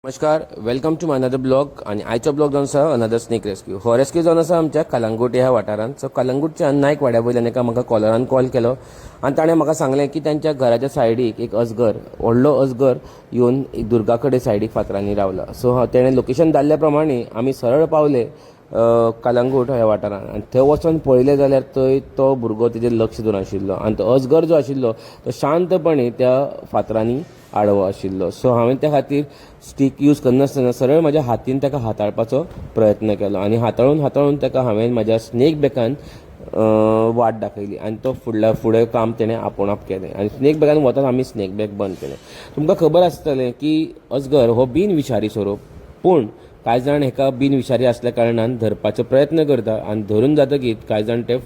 नमस्कार, welcome to my another blog. आनी आयचो ब्लॉग जावन आसा अनदर स्नेक रेस्क्यू. हो रेस्क्यू जावन आसा आमच्या कलंगूट ह्या वाठारांत. सो कलंगूटच्या नायक वाड्या वयल्यान एका म्हाका कॉलरान कॉल केलो आनी ताणें म्हाका सांगलें की तांच्या घराच्या सायडीक एक अजगर, व्हडलो अजगर येवन दुर्गा कडेन सायडीक फातरांनी रावला. सो तेणें लोकेशन धाडल्या प्रमाणे आमी सरळ पावले कलंगूट ह्या वाठारांत आनी थंय वचोन पळयलें जाल्यार थंय तो भुरगो तेजेर लक्ष दिवन आशिल्लो आनी तो अजगर जो आशिल्लो तो शांतपणे त्या फातरांनी आडवो आशिल्लो. सो हांवें त्या खातीर स्टीक यूज करनासतना सरळ म्हज्या हातीन ताका हाताळपाचो प्रयत्न केलो आनी हाताळून हाताळून ताका हांवें म्हज्या स्नेक बॅगान वाट दाखयली आनी तो फुडल्या फुडें काम तेणें आपोणाप केलें आनी स्नेक बॅगान वताच आमी स्नेक बॅग बंद केलें. तुमकां खबर आसतलें की अजगर हो बिन विशारी सोरोप, पूण कांय जाण हेका बिन विशारी आसल्या कारणान धरपाचो प्रयत्न करता आनी धरून जातकीर कांय जाण ते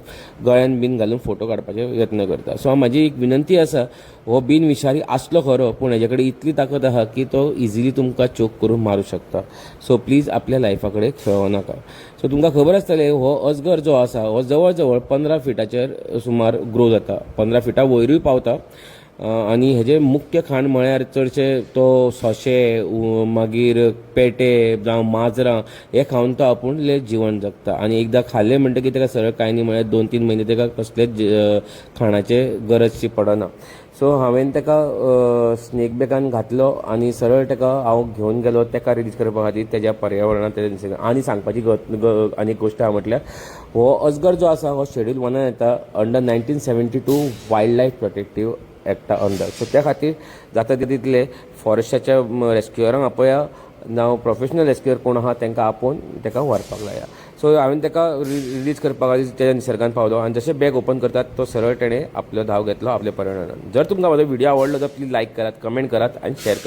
गळ्यान बीन घालून फोटो काडपाचे यत्न करता. सो म्हाजी एक विनंती आसा, हो बिन विशारी आसलो खरो, पूण हेजे कडेन इतली ताकद आहा की तो इजिली तुमकां चोक करून मारूं शकता. सो प्लीज आपल्या लायफा कडेन खेळों नाका. सो तुमकां खबर आसतलें, हो अजगर जो आसा हो जवळ जवळ 15 फिटाचेर सुमार ग्रो जाता, 15 फिटा वयरूय पावता आनी हेजें मुख्य खाण म्हळ्यार चडशे तो सोंशे, मागीर पेटे जावं माजरां हे खावन तो आपूणलें जिवन जगता. आनी एकदां खालें म्हणटकीर ताका सरळ कांय न्ही म्हळ्यार 2-3 म्हयने ताका कसलेच खाणाचे गरजशी पडना. सो हांवें ताका स्नेक बॅगान घातलो आनी सरळ ताका हांव घेवन गेलो ताका रिलीज करपा खातीर तेज्या पर्यावरणांत, तेज्या. आनी सांगपाची आनी एक गोश्ट आहा, म्हटल्यार हो अजगर जो आसा हो शेड्यूल वनान येता under 1972 Wild Life Protective एक्टा अंडर. सो त्या खातीर जाता तितले फॉरेस्टाच्या रेस्क्युअरांक आपया ना प्रोफेशनल रेस्क्युअर कोण आहा तांकां आपोवन ताका व्हरपाक लाया. सो हांवें ताका रिलीज करपा खातीर तेज्या निसर्गान पावलो आनी जशें बॅग ओपन करतात तो सरळ तेणें आपलो धांव घेतलो आपल्या पर्यावरणान. जर तुमकां म्हाजो व्हिडियो आवडलो तर प्लीज लायक करात, कमेंट करात आनी शेअर करात.